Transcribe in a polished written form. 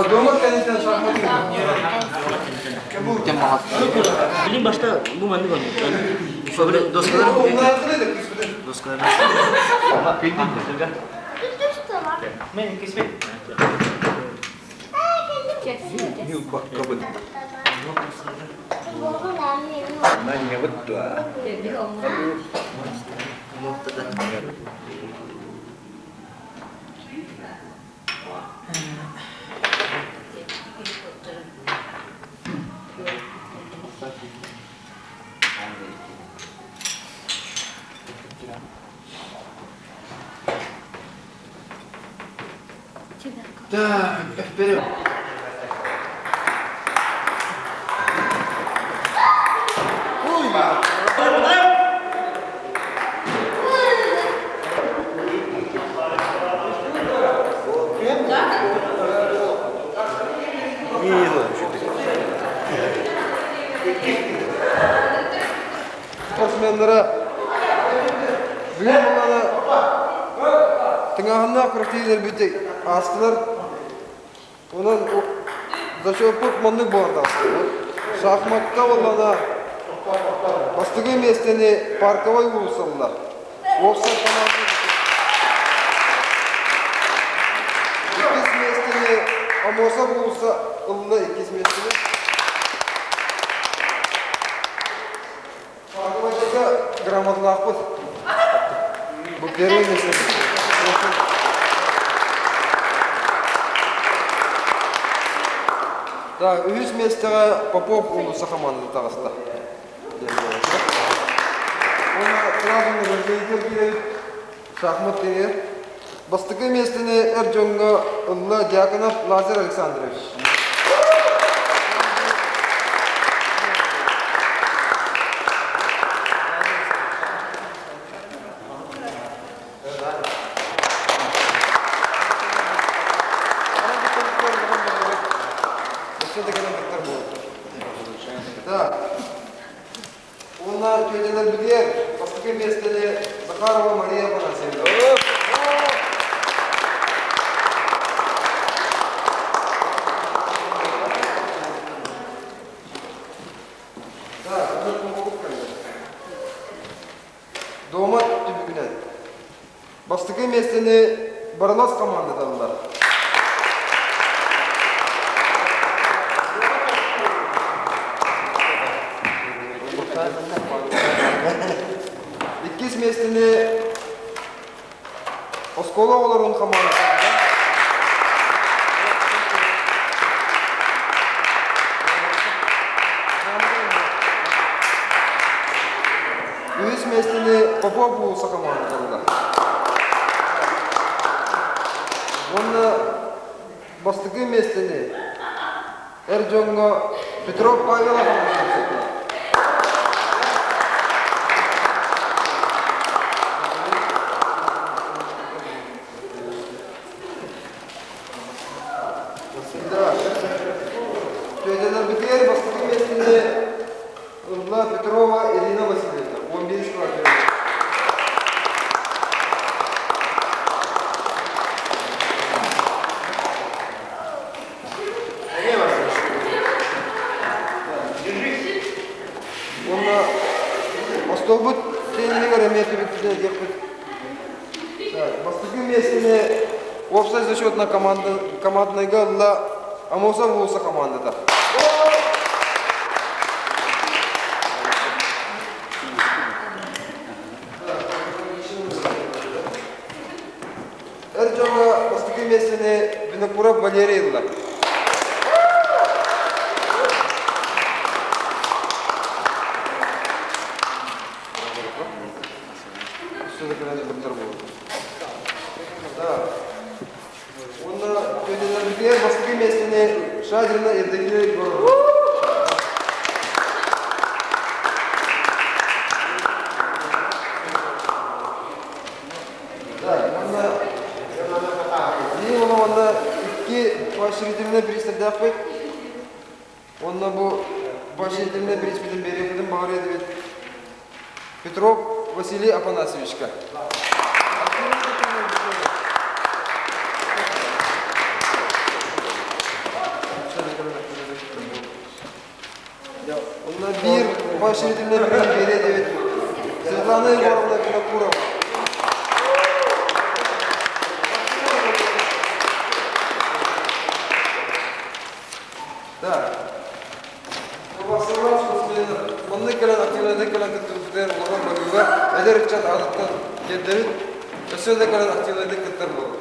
Дома кэнниттэн шахмат Билин башта бу маннык ойнуур. Доскалар доскалар. Мен кисмет. Манньабыт дуо? Так, вперед. Спортсменнара бүгүн буллана тыҥааһыннаах күрэхтэһиилэрбит аастылар. Онон зачеппут маннык буолан таҕыста. Шахмакка буоллана бастакы миэстэни Парковай уулусса ылла. Уопсай команда иккис миэстэни Амосов уулусса ылла иккис миэстэни. Парковайдарга грамоталаахпыт. Бу первый место. Так, үһүс миэстэҕэ Попов уулусса хамаандата таҕыста. Уонна сразу награждениетигэр киирэбит. Шахмат кириэр. Бастакы миэстэни эр дьоҥҥо ылла Дьяконов Лазарь Александрович. Так. Уонна түөтэлэрбитигэр бастакы миэстэни Захарова Мария Афанасьевна. Так, Дома түбүгүнэн. Бастакы миэстэни Барылас командата ылла. Иккис миэстэни оскуола оҕолорун хамаандата ылла. Үһүс миэстэни Попов уулусса хамаандата ылла. Уонна бастакы миэстэни эр дьоҥҥо Петров Павел Афанасьевич ылла. Түөтэлэрбитигэр бастакы миэстэни ылла Петрова Ирина Васильевна, 11 квартира. Уонна остуолбут тиэнигэр эмиэ түбүктүнэ диэхпит. Бастакы миэстэни уопсай зачетная команда командныйга ылла Амосов уулусса командата. Эр дьоҥҥо бастакы миэстэни Винокуров Валерий ылла. Уонна түөтэлэрбитигэр бастакы миэстэни Шадрина Евдокия Егоровна. Уонна биир уонна икки поощрительнай бириистэрдээхпит. Уонна бу поощрительнай бирииспитин биэриэхпитин баҕарыа этибит. Петров Василий Афанасьевичка. Биир поощрительный бирииһи биэриэ диэбит Светлана Егоровна Винокурова. Так. Бахсыллаах спортсменнар маннык кэлэн активнайдык кэлэн кыттыбытыгар улахан баһыыба эдэр ыччат аатыттан тиэрдэбит. Өссө да кэлэн активнайдык кыттар буолуҥ.